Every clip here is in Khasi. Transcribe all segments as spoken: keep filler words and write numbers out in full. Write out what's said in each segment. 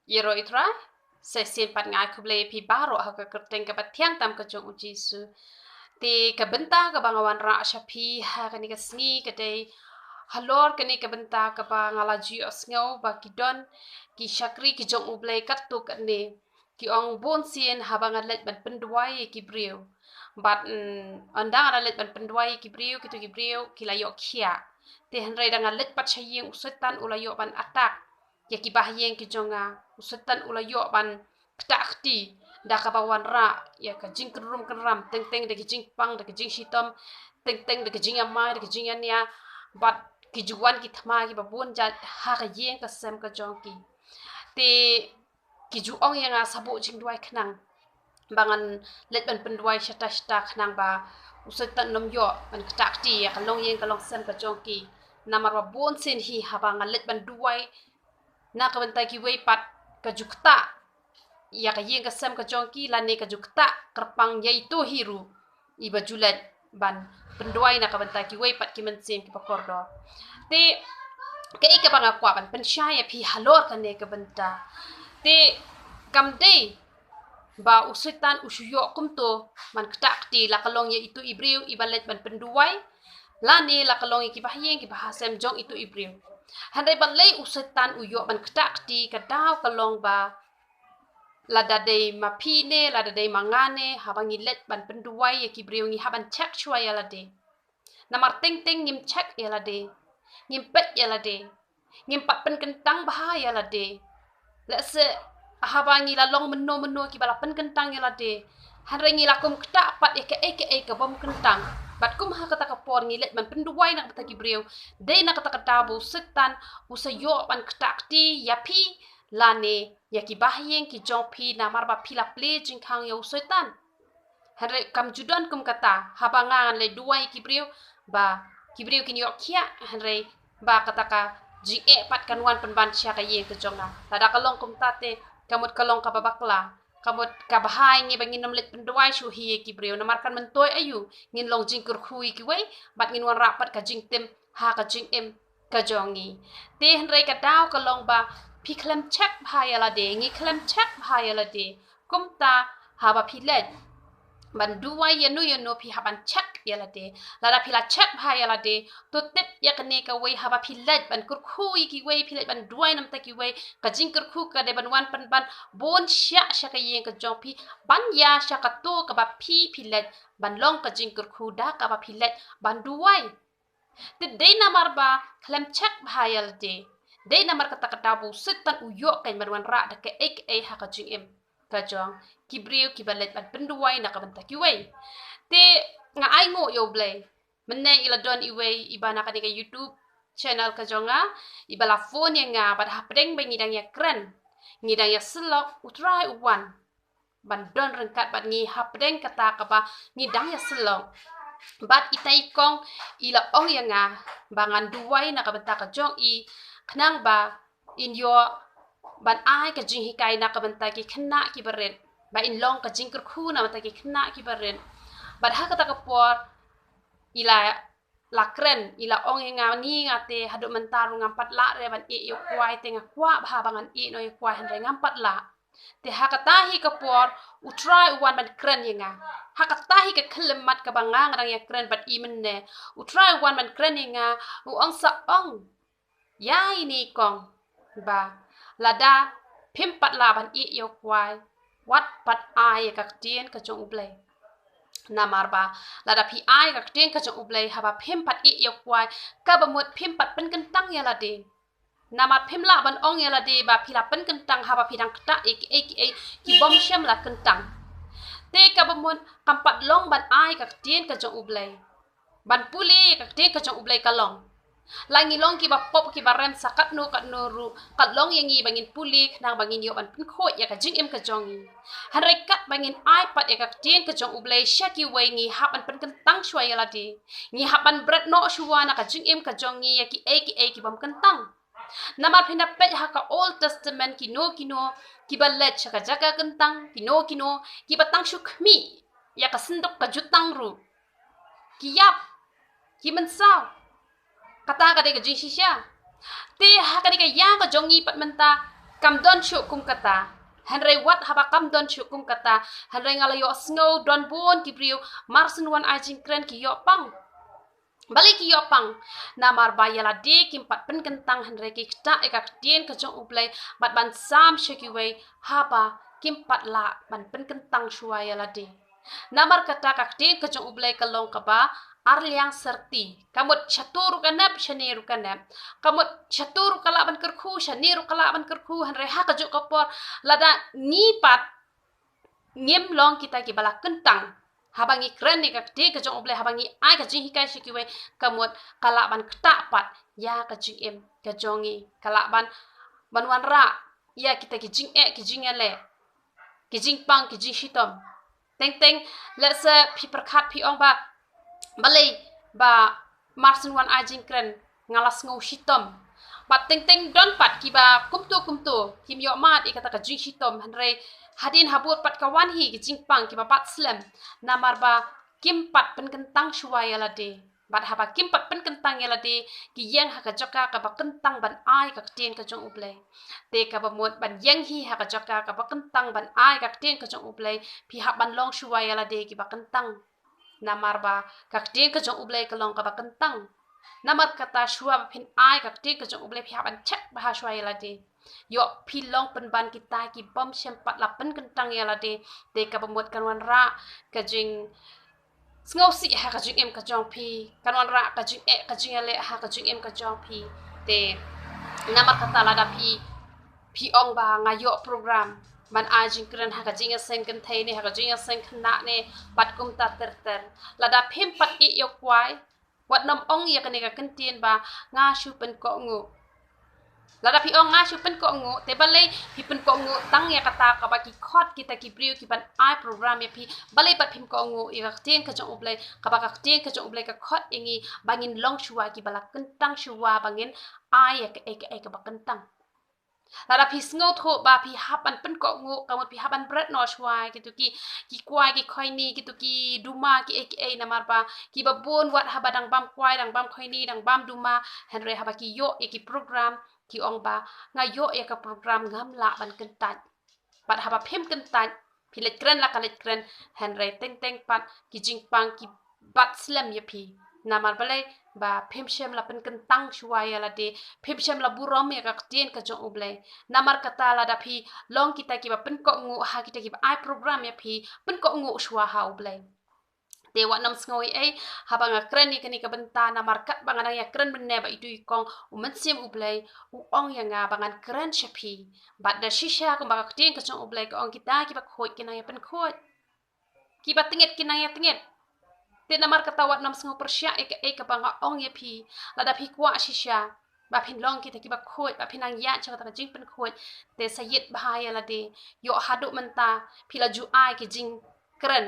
Ïaroh ïa U Trai, sa shisien pat nga ai khublei ïa phi baroh ha ka kyrteng kaba thiang tam ka jong U Jisu. Te ka bynta kaba nga wanrah sha phi ha kane ka sngi ka dei halor kane ka bynta kaba nga la ju ïohsngew ba ki don ki shakri ki jong U Blei katto katne ki ong bun sien haba nga leit ban pynduwai ïa ki briew. Bad, mm, ynda nga la leit ban pynduwai ïa ki briew, kito ki briew ki la ïoh khiah. Te hynrei da nga leit pat sha ïing, u Soitan u la ïoh ban attack ïa ki bahaïing ki jong nga. U Soitan u la ïoh ban ktah kti da kaba wanrah ïa ka jingkynrum kynram, teng teng da ki jingpang, da ki jingshitom, teng teng da ki jingïamai, da ki jingïania, bad ki ju wan ki thma kiba bun jait ha ka ïing ka sem ka jong ki. Te ki ju ong ïa nga sa buh jingduwai khnang ba ngan leit ban pynduwai shata shata khnang ba u Soitan un ym ïoh ban ktah kti ïa ka longïing ka longsem ka jong ki. Namar ba bun sien hi haba nga leit ban duwai na ka bynta kiwei pat, ka ju ktah ïa ka ïing ka sem ka jong ki, lane ka ju ktah kyrpang ïa ito hi ruh iba ju leit ban pynduwai na ka bynta kiwei pat ki mynsiem kiba kordor. Te kaei kaba nga kwah ban pynshai ïa phi halor kane ka bynta? Te kam dei ba u Soitan u shu ïoh kumto ban ktah kti, la ka long ïa ito i briew iba leit ban pynduwai, lane la ka long ïa ki bahaïing ki bahasem jong ito i briew. Hynrei balei u Soitan u ïoh ban ktah kti? Ka daw ka long ba lada dei ma phi ne, lada dei ma nga ne, haba ngi leit ban pynduwai ïa ki briew ngi hap ban check shuwa ïa lade. Namar teng teng ngim check ïa lade, ngim peit ïa lade, ngim pat pynkyntang bha ïa lade. Lehse haba ngi la long mynno mynno kiba la pynkyntang ïa lade, hynrei ngi la kum ktah pat ïa kaei kaei ka bym kyntang. Bad kum ha kata ka por ngi leit ban pynduwai na ka bynta ki briew, dei na kata ka daw ba u Soitan u sa ïoh ban ktah kti ïa phi lane ïa ki bahaïing ki jong phi, namar ba phi la plie jingkhang ïa u Soitan. Hynrei kam ju don kum kata, haba nga ngan leit duwai ïa ki briew, ba ki briew kin ïoh khiah, hynrei ba kata ka jingeh pat kan wan pynban sha ka ïing ka jong nga. Lada ka long kumta te ka mut ka long kaba bakla, ka mut ka bha ïa ngi ba ngin ym leit pynduwai shuh hi ïa ki briew, namar kan myntoi aïu ngin long jingkyrkhu ïa kiwei bad ngin wanrah pat ka jingtim ha ka jingim ka jong ngi. Te hynrei ka daw ka long ba phi khlem check bha ïa lade, ngi khlem check bha ïa lade. Kumta haba phi leit ban duwai ïano ïano phi hap ban check ïa lade. Lada phi la check bha ïa lade, to tip ïa kane kawei, haba phi leit ban kyrkhu ïa kiwei, phi leit ban duwai na ka bynta kiwei, ka jingkyrkhu ka dei ban wan pynban bun sha sha ka ïing ka jong phi, ban ïa sha kato kaba phi phi leit ban long ka jingkyrkhu da kaba phi leit ban duwai. Te dei namar ba khlem check bha ïa lade, dei namar kata ka daw ba u Soitan u ïoh kein ban wanrah da kaei kaei ha ka jingim ka jong ki briew kiba leit ban pynduwai na ka bynta kiwei. Te nga ai nguh ïa U Blei, mynne i la don iwei iba na kane ka YouTube channel ka jong nga, iba la phone ïa nga bad hapdeng ba ngi dang ïakren, ngi dang ïasyllok, U Trai u wan ban don ryngkat bad ngi hapdeng kata kaba ngi dang ïasyllok. Bad ita i kong i la ong ïa nga ba ngan duwai na ka bynta ka jong i, khnang ba in ïoh ban ai ka jinghikai na ka bynta ki khynnah kiba rit, ba in long ka jingkyrkhu na ka bynta ki khynnah kiba rit. Bad ha kata ka por i la, la kren, i la ong ïa nga, ni nga te haduh mynta ruh ngam pat lah re ban ïeh ïa u kwai, te nga kwah bha ba ngan ïeh noh ïa u kwai, hynrei ngam pat lah. Te ha kata hi ka por U Trai u wan ban kren ïa nga. Ha kata hi ka khyllipmat kaba nga nga dang ïakren bad i mynne, U Trai u wan ban kren ïa nga, u ong sa ong ïa ine i kong ba lada phim pat lah ban ïeh ïa u kwai, wat pat ai ïa ka ktien ka jong U Blei. Namar ba lada phi ai ïa ka ktien ka jong U Blei, haba phim pat ïeh ïa u kwai, kaba mut phim pat pynkyntang ïa lade. Namar phim lah ban ong ïa lade ba phi la pynkyntang haba phi dang ktah ïa kiei kiei ki bym shym la kyntang. Te kaba mut kam pat long ban ai ïa ka ktien ka jong U Blei. Ban pule ïa ka ktien ka jong U Blei ka long. La ngi long kiba pop kiba rem sa katno katno ruh, ka long ïa ngi ba ngin pule khnang ba ngin ïoh ban pynkhuid ïa ka jingim ka jong ngi. Hynrei katba ngin ai pat ïa ka ktien ka jong U Blei sha kiwei, ngi hap ban pynkyntang shuwa ïa lade. Ngi hap ban bret noh shuwa na ka jingim ka jong ngi ïa kiei kiei ki bym kyntang. Namar phin da peit ha ka Old Testament, kino kino kiba leit sha ka jaka kyntang, kino kino kiba tang shu khmih ïa ka synduk ka jutang ruh, ki ïap, ki mynsaw. Kata ka dei ka jingshisha. Te ha kane ka ïing ka jong ngi pat mynta, Kam don shuh kum kata. Hynrei wat haba kam don shuh kum kata, hynrei nga la ïohsngew don bun ki briew mar shu wan ai jingkren ki ïoh pang. Balei ki ïoh pang? Namar ba ïa lade kim pat pynkyntang, hynrei ki ktah ïa ka ktien ka jong U Blei bad ban sam sha kiwei haba kim pat lah ban pynkyntang shuwa ïa lade. Namar kata ka ktien ka jong U Blei ka long kaba arliang syrti. Ka mut shatu ruh ka nep, shane ruh ka nep. Ka mut shatu ruh ka lah ban kyrkhu, shane ruh ka lah ban kyrkhu, hynrei ha kajuh ka por lada ngi pat ngim long kita kiba la kyntang. Haba ngi kren ïa ka ktien ka jong U Blei, haba ngi ai ka jinghikai sha kiwei, ka mut ka lah ban ktah pat ïa ka jingim ka jong ngi, ka lah ban, ban wanrah ïa kita ki jingeh, ki jingïaleh, ki jingpang, ki jingshitom. Teng teng, lehse phi pyrkhat, phi ong ba, balei ba mar shu wan ai jingkren nga la sngew shitom. Bad teng teng don pat kiba kumto kumto kim ïoh mad ïa kata ka jingshitom, hynrei hadien habud pat ka wan hi ki jingpang kiba bat slem. Namar ba kim pat pynkyntang shuwa ïa lade. Bad haba kim pat pynkyntang ïa lade, ki ïeng ha ka jaka kaba kyntang ban ai ka ktien ka jong U Blei. Te kaba mut ban ïeng hi ha ka jaka kaba kyntang ban ai ka ktien ka jong U Blei, phi hap ban long shuwa ïa lade kiba kyntang. Namar ba ka ktien ka jong U Blei ka long kaba kyntang. Namar kata shuwa ba phin ai ka ktien ka jong U Blei, phi hap ban check bha shuwa ïa lade. Ïoh phi long pynban kita kibym shym pat la pynkyntang ïa lade, te kaba mut kan wanrah ka jing sngewsih ha ka jingim ka jong phi, kan wanrah ka jingeh, ka jingïaleh ha ka jingim ka jong phi. Te namar kata lada phi, phi ong ba nga ïoh program ban ai jingkren ha ka jingïaseng kynthei ne, ha ka jingïaseng khynnah ne, bad kumta ter ter. Lada phim pat ïeh ïa u kwai, wat nym ong ïa kane ka kyntien ba nga shu pynkohnguh. Lada phi ong nga shu pynkohnguh, te balei phi pynkohnguh tang ïa kata kaba ki khot kita ki briew kiban ai program ïa phi? Balei pat phim kohnguh ïa ka ktien ka jong U Blei, kaba ka ktien ka jong U Blei ka khot ïa ngi ba ngin long shuwa kiba la kyntang, shuwa ba ngin ai ïa kaei kaei kaba kyntang. Lada phi sngewthuh ba phi hap ban pynkohnguh, ka mut phi hap ban bret noh shuwa ïa kito ki, ki kwai ki khoini, kito ki duma, kiei kiei, namar ba kiba bun wat haba dang bam kwai, dang bam khoini, dang bam duma, hynrei haba ki ïoh ïa ki program, ki ong ba nga ïoh ïa ka program, ngam lah ban kyntait. Bad haba phim kyntait, phi leit kren la ka leit kren, hynrei teng teng pat ki jingpang ki bat slem ïa phi. Namar balei? Ba phim shym la pynkyntang shuwa ïa lade, phim shym la burom ïa ka ktien ka jong U Blei. Namar kata lada phi long kita kiba pynkohnguh ha kita kiba ai program ïa phi, pynkohnguh shuwa ha U Blei. Te wat nym sngew ei ei haba nga kren ïa kane ka bynta, namar katba nga dang ïakren mynne ba itu i kong, U Mynsiem U Blei u ong ïa nga ba ngan kren sha phi. Bad da shisha kumba ka ktien ka jong U Blei ka ong, kita kiba khuid ki nang ïa pynkhuid, kiba tngit ki nang ïa tngit. Te namar kata wat nym sngew pyrshah ïa kaei kaba nga ong ïa phi. Lada phi kwah shisha ba phin long kita kiba khuid, ba phin nang ïaid sha kata ka jingpynkhuid, te sa ïit bha ïa lade. Ïoh haduh mynta phi la ju ai ki jingkren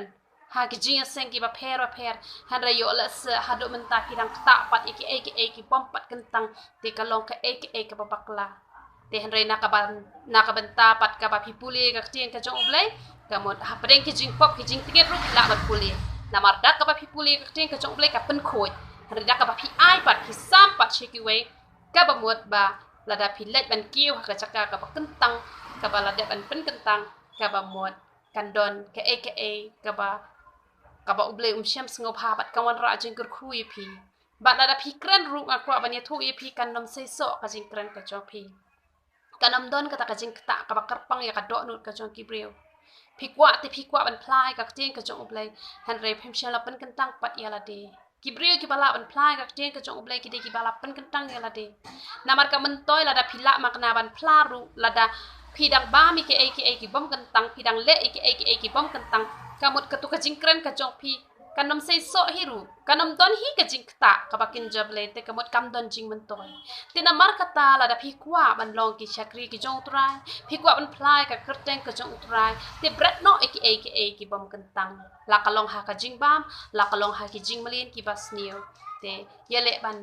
ha ki jingïaseng kiba pher ba pher, hynrei ïoh lehse haduh mynta phi dang ktah pat ïa kiei kiei kibym pat kyntang, te ka long kaei kaei kaba bakla. Te hynrei na ka ban, na ka bynta pat kaba phi pule ka ktien ka jong U Blei, ka mut hapdeng ki jingpop ki jingtngit ruh phi lah ban pule. Namar da kaba phi pule ka ktien ka jong U Blei ka pynkhuid. Hynrei da kaba phi ai pat, phi sam pat sha kiwei, kaba mut ba lada phi leit ban kiew ha ka jaka kaba kyntang, kaba la dep ban pynkyntang, kaba mut kan don kaei kaei kaba, kaba U Blei um shym sngewbha bad kan wanrah jingkyrkhu ïa phi. Bad lada phi kren ruh, nga kwah ban ïathuh ïa phi, kan nym seisoh ka jingkren ka jong phi. Kan nym don kata ka jingktah kaba kyrpang ïa ka dohnud ka jong ki briew. Phi kwah te phi kwah ban phla ïa ka ktien ka jong U Blei, hynrei phim shym la pynkyntang pat ïa lade. Ki briew kiba lah ban phla ïa ka ktien ka jong U Blei ki dei kiba la pynkyntang ïa lade. Namar ka myntoi lada phi lah ma kane ban phla ruh, lada phi dang bam ïa kiei kiei kibym kyntang, phi dang leh ïa kiei kiei kibym kyntang, ka mut kato ka jingkren ka jong phi kan nym seisoh hi ruh, kan nym don hi ka jingktah kaba kynja Blei, te ka mut kam don jingmyntoi. Te namar kata lada phi kwah ban long ki shakri ki jong U Trai, phi kwah ban phla ïa ka kyrteng ka jong U Trai, te bret noh ïa kiei kiei kibym kyntang. La ka long ha ka jingbam, la ka long ha ki jingmlien kiba sniew. Te ïaleh ban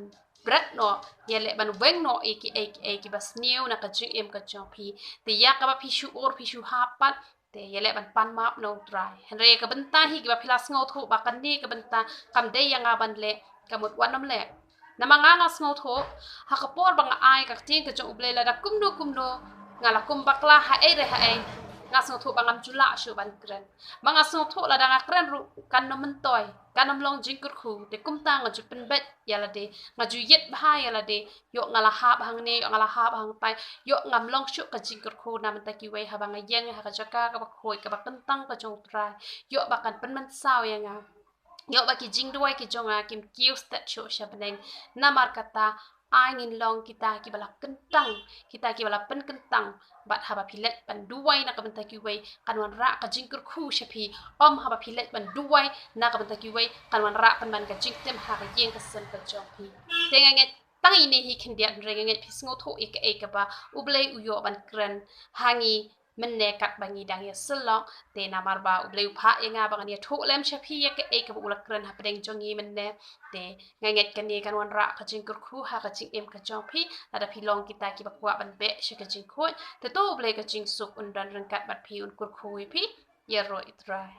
bret noh, ïaleh ban weng noh ïa kiei kiei kiba sniew na ka jingim ka jong phi. Te ïa kaba phi shu ur phi shu hap pat, te ïaleh ban pan map na U Trai. Hynrei ïa ka bynta hi kiba phi la sngewthuh ba kane ka bynta kam dei ïa nga ban leh, ka mut wat nym leh. Namar nga, nga sngewthuh ha ka por ba nga ai ka ktien ka jong U Blei, lada kumno kumno Nga la kum bakla ha ei re ha ei, nga sngewthuh ba ngam ju lah shuh ban kren. Ma nga sngewthuh lada nga kren ruh kan nym myntoi, kan nym long jingkyrkhu, te kumta nga ju pynbeit ïa lade, nga ju ïit bha ïa lade. Ïoh nga la hap hangne, ïoh nga la hap hangtai, ïoh ngam long shuh ka jingkyrkhu na bynta kiwei haba nga ïeng ha ka jaka kaba khuid, kaba kyntang ka jong U Trai. Ïoh ba kan pynmynsaw ïa nga. Ïoh ba ki jingduwai ki jong nga kim kiew stet shuh sha bneng. Namar kata, ai ngin long kita kiba la kyntang, kita kiba la pynkyntang. Bad haba phi leit ban duwai na ka bynta kiwei, kan wanrah ka jingkyrkhu sha phi. Ym haba phi leit ban duwai na ka bynta kiwei, kan wanrah pynban ka jingtim ha ka ïing ka sem ka jong phi. Te nga ngeit tang ine hi khyndiat, hynrei nga ngeit phi sngewthuh ïa kaei kaba U Blei u ïoh ban kren ha ngi mynne katba ngi dang ïasyllok. Te namar ba U Blei u phah ïa nga ba ngan ïathuh lem sha phi ïa kaei kaba u la kren hapdeng jong ngi mynne. Te nga ngeit kane kan wanrah ka jingkyrkhu ha ka jingim ka jong phi, lada phi long kita kiba kwah ban beh sha ka jingkhuid. Te to U Blei ka jingsuk un don ryngkat bad phi, un kyrkhu ïa phi. Ïaroh ïa U Trai.